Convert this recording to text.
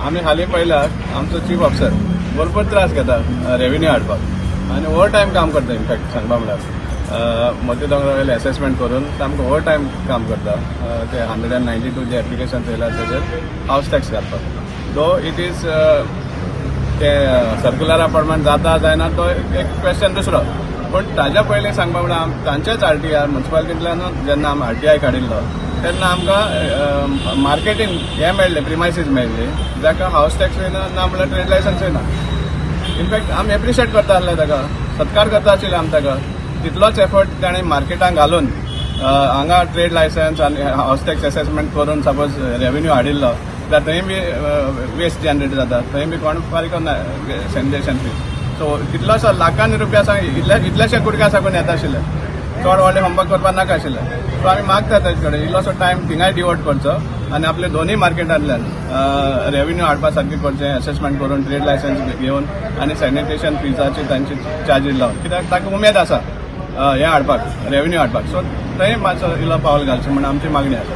आमी हालीं पळयला, आमचो चीफ ऑफिसर भरपूर त्रास घेता रेवेन्यू हाडपाक आनी ओवर टायम काम करता. इनफॅक्ट सांगपा म्हणल्यार मोती दोंगरा एसेसमेंट करून सामको ओवर टायम काम करता, ते 192 जे एप्लिकेशन येयला तेजेर हावस टॅक्स घालपाक. दो it is ते सर्क्युलरा प्रमाण जाता जायना तो एक क्वेश्चन दुसरो, पूण ताज्या पयलीं सांगपा म्हणल्यार तांचेच आरटीआय, मुन्सिपालिटींतल्यान जेन्ना आमी आरटीआय काडिल्लो तेन्ना आमकां मार्केटीन हें मेळ्ळें, प्रिमायसीस मेळ्ळी जाका हावस टॅक्स येना, ना म्हणल्यार ट्रेड लायसन्स येना. इनफॅक्ट आमी एप्रिशिएट करता आसले ताका, सत्कार करता आशिल्ले आमी ताका. तितलोच एफर्ट ताणें मार्केटाक घालून हांगा ट्रेड लायसन्स आनी हावस टॅक्स एसेसमेंट करून सपोज रेवेन्यू हाडिल्लो जाल्यार थंय बी वेस्ट जनरेट जाता, थंय बी कोण फारीक करना सॅनिटेशन फीज. सो कितलोसो लाखांनी रुपया सांग, इतल्याशे कुडक्या साकून येता आशिल्ले, चड व्हडलें होमवर्क करपाक नाका आशिल्लें. सो आमी मागता ताचे कडेन इल्लोसो टायम थिंगाय डिवोट करचो आनी आपले दोनूय मार्केटांतल्यान रेवेन्यू हाडपा सारकें करचें, एसेसमेंट करून, ट्रेड लायसन्स घेवन आनी सॅनिटेशन फिजाचे तांचे चार्जीस लावन, कित्याक ताका उमेद आसा हें हाडपाक, रेवेन्यू हाडपाक. सो थंय मातसो इल्लो पावल घालचें म्हूण आमची मागणी आसा.